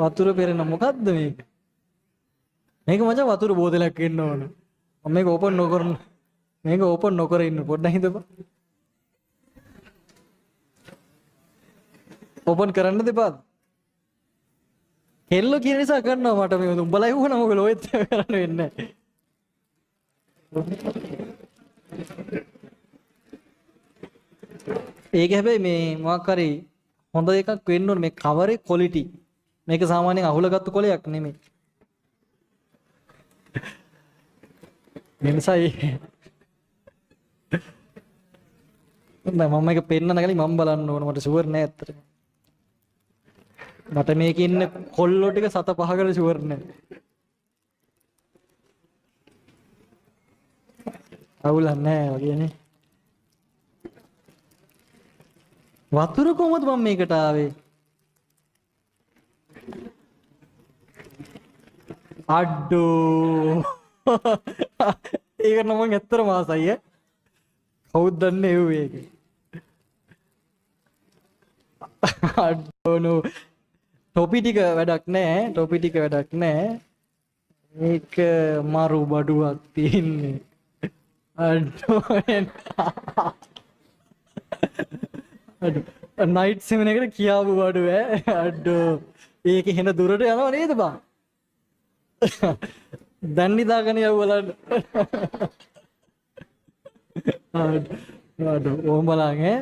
වතුර පෙරෙන මොකද්ද මේක? මේක මචං වතුර බෝතලයක් වෙන්න ඕන. මම මේක ඕපන් නොකරන මේක ඕපන් නොකර ඉන්න පොඩ්ඩක් හිටපන්. ඕපන් කරන්න දෙපාද? කෙල්ලෝ කියන නිසා කරනවා මට මේ උඹලා එවුවනම් ඔයගොල්ලෝ ඔයත් කරන්න වෙන්නේ නැහැ. ඒක හැබැයි මේ මොකක් හරි හොඳ එකක් වෙන්න ඕනේ මේ කවරේ ක්වොලිටි. මේක සාමාන්‍යයෙන් අහුලගත්තු කොලයක් නෙමෙයි. මේ නිසා නෑ මම මේක පෙන්නන කලින් මම බලන්න ඕන මට ෂුවර් නෑ ඇත්තටම. මට මේකේ ඉන්න කොල්ලෝ ටික සත පහකට ෂුවර් නෑ. අවුලක් නෑ වගේ නේ. වතුර කොහොමද මම මේකට ආවේ? අඩෝ. ඒක නම් මං ඇත්තටම ආසයි ඈ. කවුද දන්නේ එව්වේ ඒක. අඩෝ නෝ. ටොපි ටික වැඩක් නෑ. ටොපි ටික වැඩක් නෑ. මේක මරු බඩුවක් තියෙන්නේ. අඩෝ අඩෝ නයිට් සෙමන් එකට කියාපු බඩුව ඈ. අඩෝ ඒක හෙන දුරට යනව නේද බං? දැන් නිදාගෙන යව් බලන්න. අඩෝ අඩෝ ඕම් බලන් ඈ.